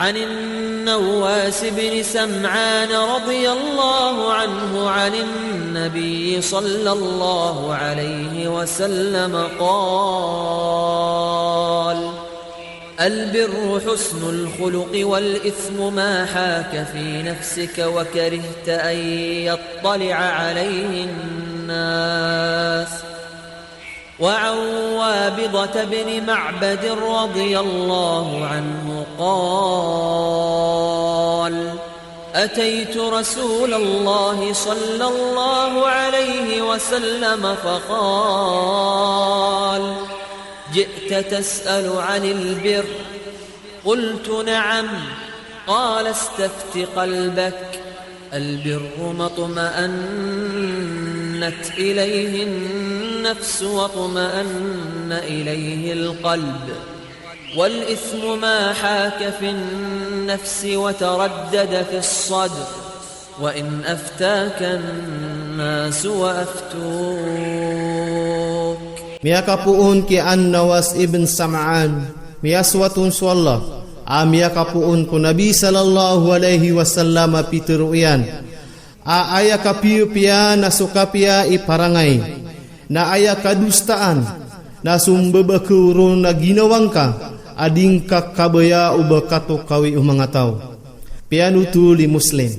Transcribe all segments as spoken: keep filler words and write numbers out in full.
عن النواس بن سمعان رضي الله عنه عن النبي صلى الله عليه وسلم قال: البر حسن الخلق، والإثم ما حاك في نفسك وكرهت أن يطلع عليه الناس. وعن وابضة بن معبد رضي الله عنه قال: أتيت رسول الله صلى الله عليه وسلم فقال: جئت تسأل عن البر؟ قلت: نعم. قال: استفت قلبك. البر ما اطمأنت إليه النفس واطمأن إليه القلب، والإثم ما حاك في النفس وتردد في الصدر، وإن أفتاك الناس وأفتوك. Miyakapoon ki An-Nawas ibn Sam'an, miyasoat on so Allah, a miyakapoon ko Nabi sallallahu alaihi wasallam a pitharo iyan a aya kapiyapiya na so kapiya i parangay, na aya kadosaan na so mbabakhaw ron a ginawa ngka a di ngka kabaya o ba katokawi o manga taw. Piyanothol i Muslim.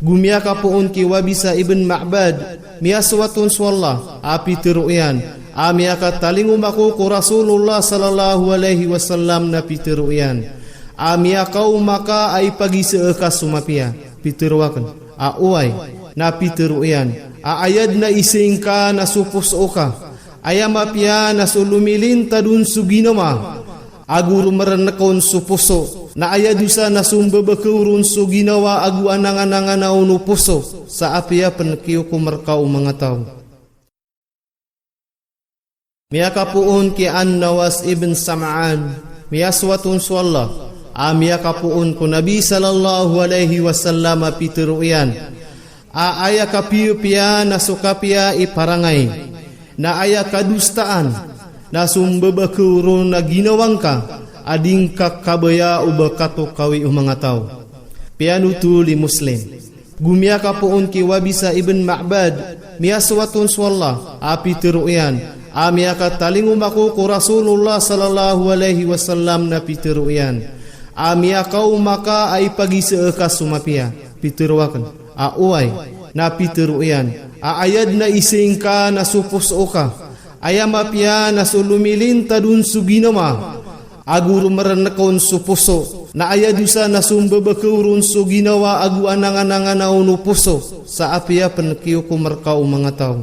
Go miyakapoon ki Wabisa ibn Ma'bad, miyasoat on so Allah, a pitharo iyan a miyakatalingoma ako ko Rasulullah sallallahu alaihi wasallam na pitharo iyan a miyakaoma ka a ipagiza ka so mapiya. Pitharo akn a oway. Na pitharo iyan a aya dn a isay ngka na so poso ka, aya mapiya na so lomilintad on so ginawa ago romernek on so poso, na aya dosa na so mbabakhaw ron so ginawa ago ananganangana on o poso, sa apiya pn kiyokom rka o manga taw. Miyakapoon ki An-Nawas ibn Sam'an, miyasoat on so Allah, a miyakapoon ko Nabi sallallahu alaihi wasallam a pitharo iyan a aya kapiyapiya na so kapiya i parangay, na aya kadosaan na so mbabakhaw ron a ginawa ngka a di ngka kabaya o ba katokawi o manga taw. Piyanothol i Muslim. Go miyakapoon ki Wabisa ibn Ma'bad, miyasoat on so Allah, a pitharo iyan a miyakatalingoma ako ko Rasulullah sallallahu alaihi wasallam na pitharo iyan a miyakaoma ka a ipagiza ka so mapiya. Pitharo akn a oway. Na pitharo iyan a aya dn a isay ngka na so poso ka, aya mapiya na so lomilintad on so ginawa ago romernek on so poso, na aya dosa na so mbabakhaw ron so ginawa ago ananganangana on o poso, sa apiya pn kiyokom rka o manga taw.